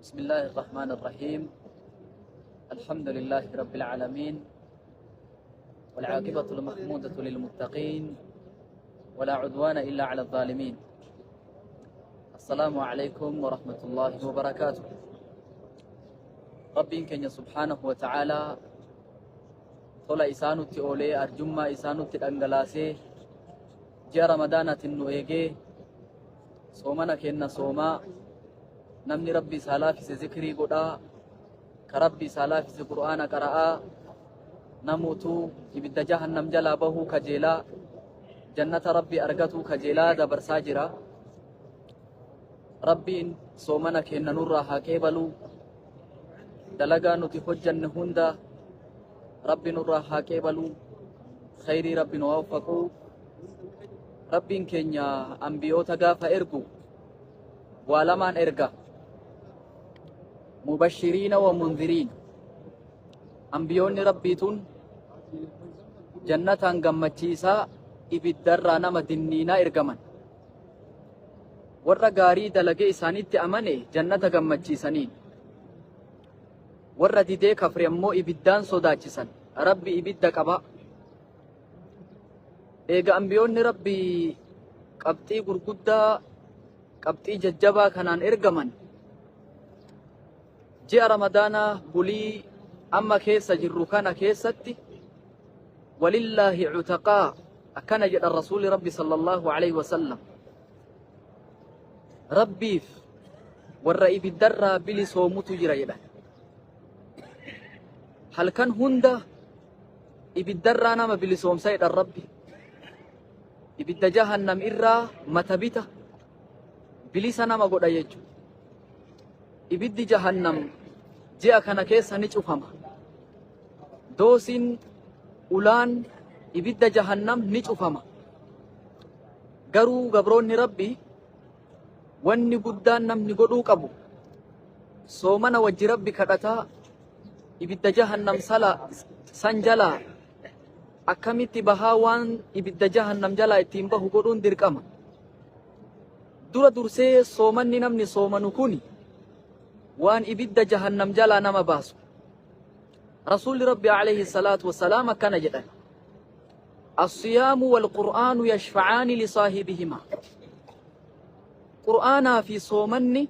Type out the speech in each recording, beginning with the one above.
بسم الله الرحمن الرحيم. الحمد لله رب العالمين، والعاقبة المحمودة للمتقين، ولا عدوان إلا على الظالمين. السلام عليكم ورحمة الله وبركاته. Rabbiin keenya سبحانه وتعالى tola isaa nutti oolee, arjummaa isaa nutti dhangalaasee, ji'a Ramadaanaatiin nu eegee, soomana kenna soomaa, namni Rabbi isaa laafise zikrii godhaa, ka Rabbi isaa laafise Qur'aana qara'aa, namuutuu ibidda jahannam jalaa bahuu kajeelaa, jannata Rabbi argatuu kajeelaa dabarsaa jira. Rabbiin soomana kenna nurraa haa qeebaluu. Dalagaa nuti hojjanne hunda Rabbi nurraa haa qeebaluu. Khayrii Rabbi nu haa waffaquu. Rabbiin keenya ambiyoota gaafa ergu waa lamaan erga: مبشرين ومنذرين. Ambiyoonni Rabbiitun jannataan gammachiisaa, ibiddarraa nama dinniinaa ergaman. Warra gaarii dalagee isaanitti amane jannata gammachiisaniin, warra didee kafre ammoo ibiddaan sodaachisan. Rabbi ibidda qaba. Eega ambiyoonni Rabbii qabxii gurguddaa, qabxii jajjabaa kanaan ergaman, ji'a Ramadaanaa bulii amma keessa jirru kana keessatti ولله عتقاء akkana jedha Rasuuli Rabbi صلى الله عليه وسلم. Rabbiif warra ibiddarraa bilisoomutu jira jedha. Halkan hunda ibiddarraa nama bilisoomsa jedhan. Rabbi ibidda jahannam irraa mata bita bilisa nama godha jechuudha. Ibiddi jahannam ji'a kana keessa ni cufama. Doosiin ulaan ibidda jahannam ni cufama. Garuu gabroonni Rabbi, wanni guddaan namni godhuu qabu soomana wajji Rabbi kadhataa, ibidda jahannam sala san jalaa akkamitti bahaa, waan ibidda jahannam jalaa ittiin bahu godhuun dirqama. Dura dursee soomanni namni soomanu kuni waan ibidda jahannam jalaa nama baasu. Rasuulli Rabbi عليه الصلاة والسلام akkana jedhan: الصيام والقرآن يشفعان لصاحبهما. Qur'aanaa fi soomanni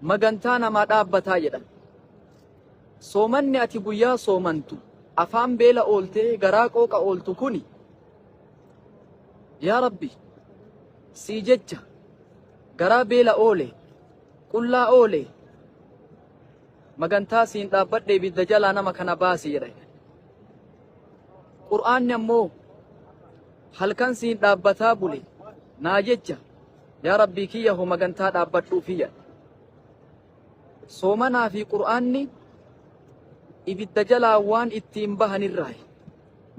magantaa namaa dhaabbataa jedhan. Soomanni ati guyyaa soomantu afaan beela ooltee garaa qooqa ooltu kuni, yaa Rabbi, sii jecha garaa beela oole, qullaa oole, magantaa siin dhaabbadhe, ibidda jalaa nama kana baasi jedha. Qur'aanni ammoo halkan siin dhaabbataa bule naa jecha, yaa Rabbii kiyya hoo magantaa dhaabbadhuufi jedha. Soomanaa fi Qur'aanni ibidda jalaa waan ittiin bahanirraayi.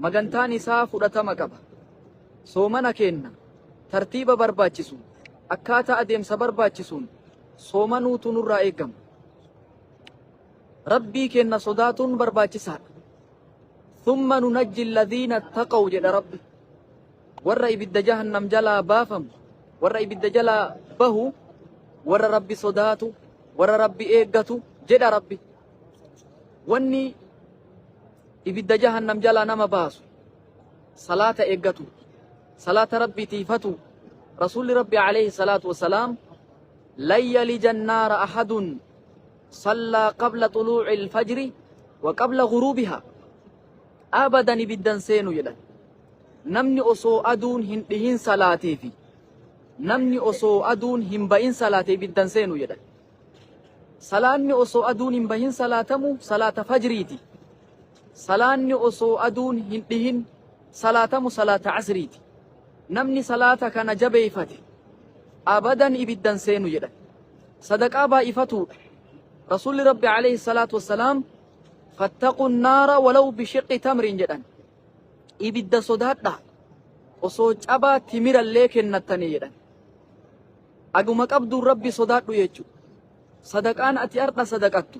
Magantaan isaa fudhatama qaba. Soomana keenna tartiiba barbaachisu, akkaataa adeemsa barbaachisuun soomanuutu nurraa eegama. Rabbii keenna sodaatuun barbaachisaadha. ثم ننجي الذين اتقوا jedha Rabbi. Warra ibidda jahannam jalaa baafamu, warra ibidda jalaa bahu, warra Rabbi sodaatu, warra Rabbi eeggatu jedha Rabbi. Wanni ibidda jahannam jalaa nama baasu salaata eeggatu, salaata Rabbii tiifatu. Rasuulli Rabbi عليه الصلاة والسلام لن يلج النار أحد صلى قبل طلوع الفجر وقبل غروبها. Abadan ibiddan seenu jedhan namni osoo aduun hin dhihin salaatee fi namni osoo aduun hin ba'in salaatee ibiddan seenu jedhan. Salaanni osoo aduun hin bahin salaatamu salaata fajriiti. Salaanni osoo aduun hin dhihin salaatamu salaata asriiti. Namni salaata kana jabeeyfate abadan ibiddan seenu jedhan. Sadaqaa baay'ifatuudha. Rasuulli Rabbi عليه الصلاة والسلام فاتقوا النار ولو بشق تمر jedhan. Ibidda sodaadha, osoo cabaa timirallee kennattanii jedhan. Aguma qabduun Rabbi sodaadhu jechuudha. Sadaqaan ati har'a sadaqattu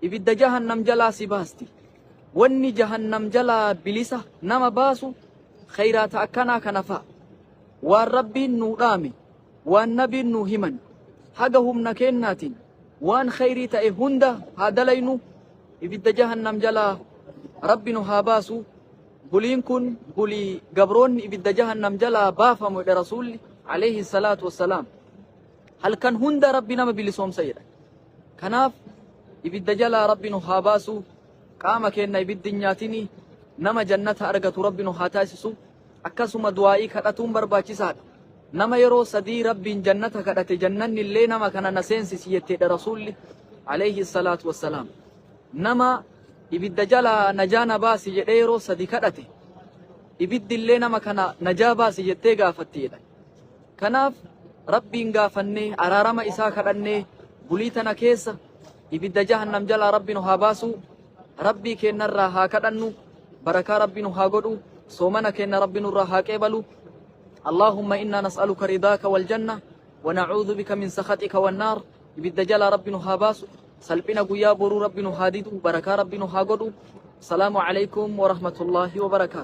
ibidda jahannam jalaa si baasti. Wanni jahannam jalaa bilisa nama baasu khayraata akkanaa kana fa'a. Waan Rabbiin nuu dhaame, waan nabiin nuu himan, haga humna kennaatiin. Waan khayrii ta'e hunda haa dalaynu. Ibidda jahannam jalaa Rabbi nu haa baasu. Buliin kun bulii gabroonni ibidda jahannam jalaa baafamu jedhe Rasuulli alayhi salaatu wassalaam. Halkan hunda Rabbi nama bilisoomsa jedha. Kanaaf ibidda jalaa Rabbi nu haa baasu. Qaama keenna ibiddi hin nyaatini. Nama jannata argatu Rabbi nu haa taasisu. Akkasuma du'aa'ii kadhatuun barbaachisaadha. Nama yeroo sadii Rabbiin jannata kadhate jannanni illee nama kana na seensisi jetteedha Rasuulli alayhi salaatu wassalaam. Nama ibidda jalaa najaa na baasi jedhee yeroo sadi kadhate ibiddi illee nama kana najaa baasi jettee gaafatti jedha. Kanaaf Rabbiin gaafannee araarama isaa kadhannee bulii tana keessa ibidda jahannam jalaa Rabbi nu haa baasu. Rabbii keennarraa haa kadhannu. Barakaa Rabbi nu haa godhu. Soomana keenna Rabbi nurraa haa qeebalu. Allahumma innaa nas'aluka ridaaka wal janna wa na'uudhu bika min sakhatika wan naar. Ibidda jalaa Rabbi nu haa baasu. Salphina guyyaa boruu Rabbi nu haa didu. Barakaa Rabbi nu haa godhu. Salaamu alaikum wa rahmatullahi wa barakaatu.